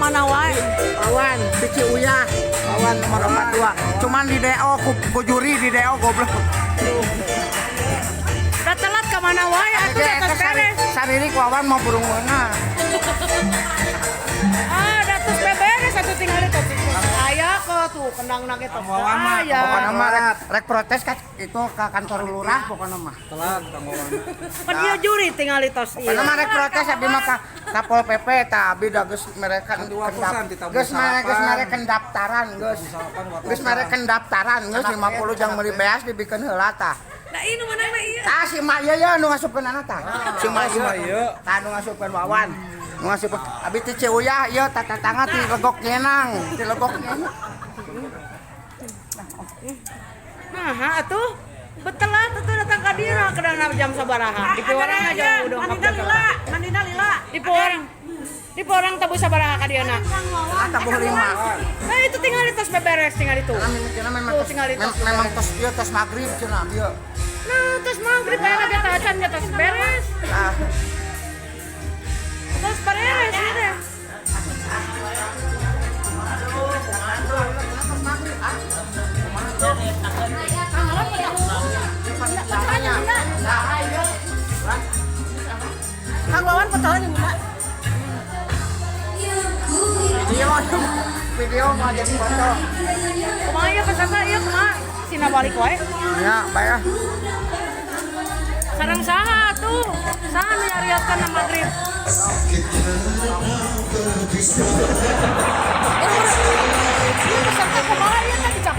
mana wae. Wawan, Pici Uyah, Wawan nomor 42. Cuman di DO ku juri di DO, goblok. Da telat ka mana wae atuh, da tos beres. Saririk Wawan mau burung meunah. Ah, da tos beberes atuh, tinggal itu. Aya kok tuh kendang ge tos. Wawan mah, Aya. Pokoknya mah rek protes ka itu ka kantor lurah pokoknya mah. Telat Kang Wawan. Pan ieu juri tinggal tos ieu. Pokoknya mah rek protes abi mah ka Satpol PP ta, abi da geus mereka Kan diwatosan, ditabuh geus mere geus salapan. Mere pendaftaran geus. Salapan watosan. Geus mere pendaftaran geus 50 jang meuli beas dibikeun heula tah. Nah, ini menang ieu. Tah, si mak ieu ya nu ngasupkeun anak tah. Si mak Si ieu. mak ieu. Tah, nu ngasupkeun Wawan. Nu ngasupkeun abi ti Ciuyah ieu tah, tatangga ti Legok Nyenang, ti Legok Nyenang. Nah, atuh betelat atuh datang ka dieu kedangna jam sabaraha? Di orang aja udah. Mandina lila, mandina lila. Di porang tabuh sabaraha ka dieuna? Ah, tabuh 5. Nah, itu tinggal tos beberes tinggal itu. Karena memang Tuh, tos, tinggal itu. Memang tos ieu tos maghrib cenah ieu. Nah, tos maghrib aya lagi tacan ge tos beres. Ah, Tos beres ieu teh. Tos maghrib ah. Saha ieu? Kang Wawan pecahan yang mana? Video video mau jadi foto. Kumaha ieu peserta ieu, kumaha? Sina balik wae. Ya, bae ah. Sareng saha tuh? Saha nu nyarioskeun na maghrib? Ieu peserta kumaha ieu teh dicap